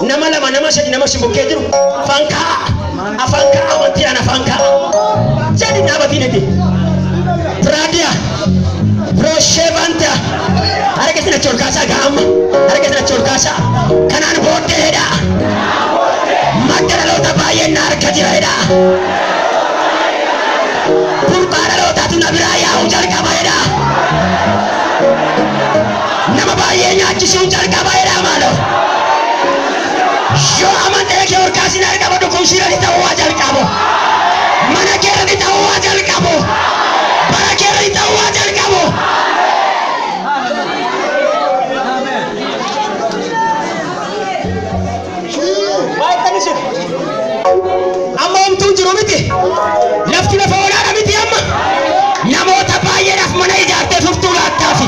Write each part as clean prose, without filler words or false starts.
Nama lama nama sadi nama si bukkee jiru afaan kaa'a. Afaan kaa'a amantiidhaan afaan kaa'a. Jedhi dhaabatiin itti. Raadiyaa. Roosheevanta. Harka isin achi ol kaasaa gaa amma. Harka isin achi ol kaasaa. Kanaan booddee hedhaa. Madda dhaloota baay'een na harka jira hedhaa. Burqaa dhalootaatu na biraa yaa'uu jalqaba hedhaa. Nama baay'ee nyaachisuun jalqaba hedhaa maaloo. Yoo amantee kee ol kaasin harka qabadhu kun sirratti ta'uu waa jalqabu. Mana kee irratti ta'uu waa jalqabu. Bara kee irratti ta'uu waa jalqabu. Baay'atanii jiru. Amma homtuun jiru miti. Lafti lafa olaanaa miti amma. Namoota baay'eedhaaf mana ijaartee fuftuu laattaafi.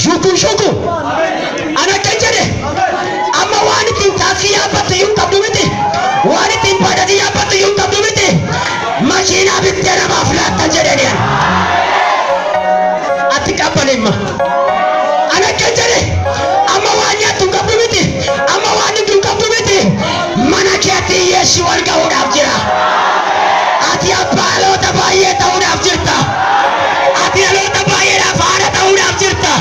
Shuku shuku. Ana akkan jedhe amma waan ittiin taaksii yaabbattu iyyuu hin qabdu miti. Waan ittiin baadhatii yaabbattu iyyuu hin qabdu miti. Makiinaa bittee namaaf laattan jedheni ani. Ati qabbalimma. Ana akkan jedhe amma waan nyaattu hin qabdu miti. Amma waan dhugdu hin qabdu miti. Mana keetti hiyyeessi wal ga'uudhaaf jira. Ati abbaa dhaloota baay'ee ta'uudhaaf jirta. Ati dhaloota baay'eedhaaf haadha ta'uudhaaf jirta.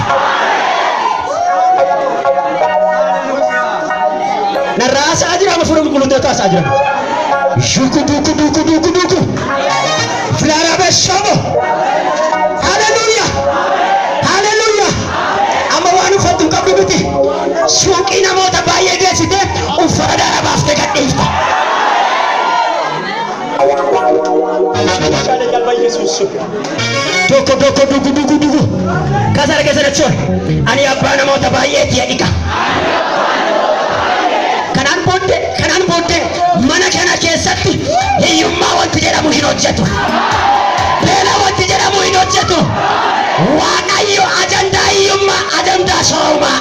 Narraa haasa'aa jira amma fuula qulqulluutti haasaa jira. Shuku duku duku duku duku. Filaara beeshamo. Haleluuyaa. Haleluuyaa. Amma waan uffattu hin qabdu miti. Suuqii namoota baay'ee geessitee uffata daara baaftee gadhiifta. Tokko tokko duku duku duku. Kasa harka sana chon. Ani abbaa namoota baay'eeti jedhika. Kanaan booddee mana kana keessatti hiyyummaa wanti jedhamu hin hojjetu. Beela wanti jedhamu hin hojjetu. Waaqayyo ajandaa hiyyummaa ajandaa soorumaa.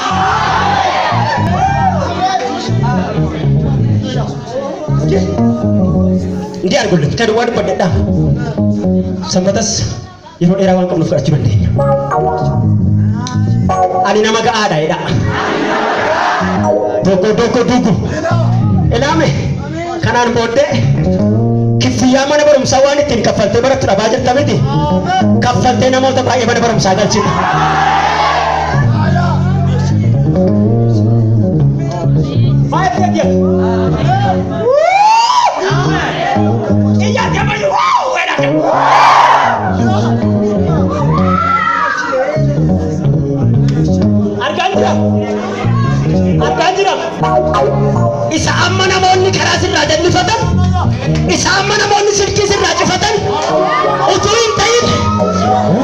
እንዲህ አድርጉልኝ ከድዋ dubbadhadhaa. Sanbatas yeroo dheeraa waan qabnuuf kadhachuu dandeenya. Ani nama ga'aadha jedha. Tokko tokko duugu. Ilaame kanaan booddee kiffiyyaa mana barumsaa waan ittiin kaffaltee barattu dhabaa jirta miti. Kaffaltee namoota baay'ee mana barumsaa galchita. Maal jedhu? Iyyaatti ammayyuu waaw jedha. Argaan jira. Argaan jira. Isa amma namoonni karaa sirraa jallifatan, isa amma namoonni silkii sirraa cufatan utuu hin ta'in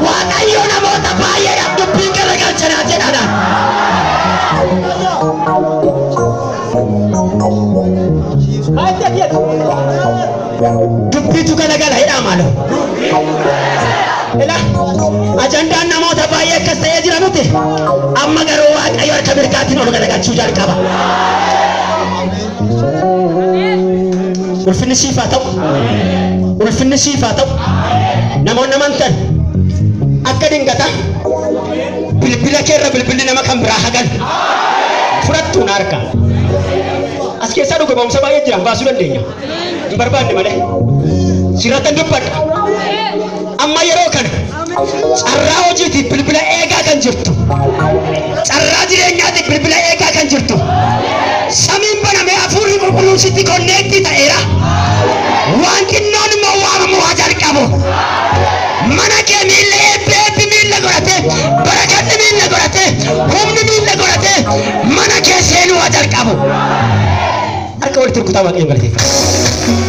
Waaqayyo namoota baay'eedhaaf dubbiin garagalchanaa jedhanaan. Dubbiitu galagala jedhaa maaloo. Ila ajandaan namoota baay'ee akkas ta'ee jira miti. Amma garuu Waaqayyo harka mirgaatiin ol galagalchuu jalqaba. Ulfinni siif haa ta'u. Ulfinni siif haa ta'u. Namoonni amantan akka dingata bilbila keerra bilbilli nama kan biraa hagalu fudhattuun harka. As keessaa dhuga ba'umsa baay'ee jira baasuu dandeenya. Hin barbaanne malee. Sirrattan dubbadha. Amma yeroo kana carraa hojiitiif bilbila eegaa kan jirtu. Carraa jireenyaatiif bilbila eegaa kan jirtu. Samiin banamee hafuurri qulqulluun sitti konneektii ta'eera. Waan xinnoon immoo waamamuu haa jalqabu. Mana kee miilla eebbi eebbi miilla godhatee, barakanni miilla godhatee, humni miilla godhatee mana kee seenuu haa jalqabu. Harka walitti rukutaa Waaqayyoon galateeffadha.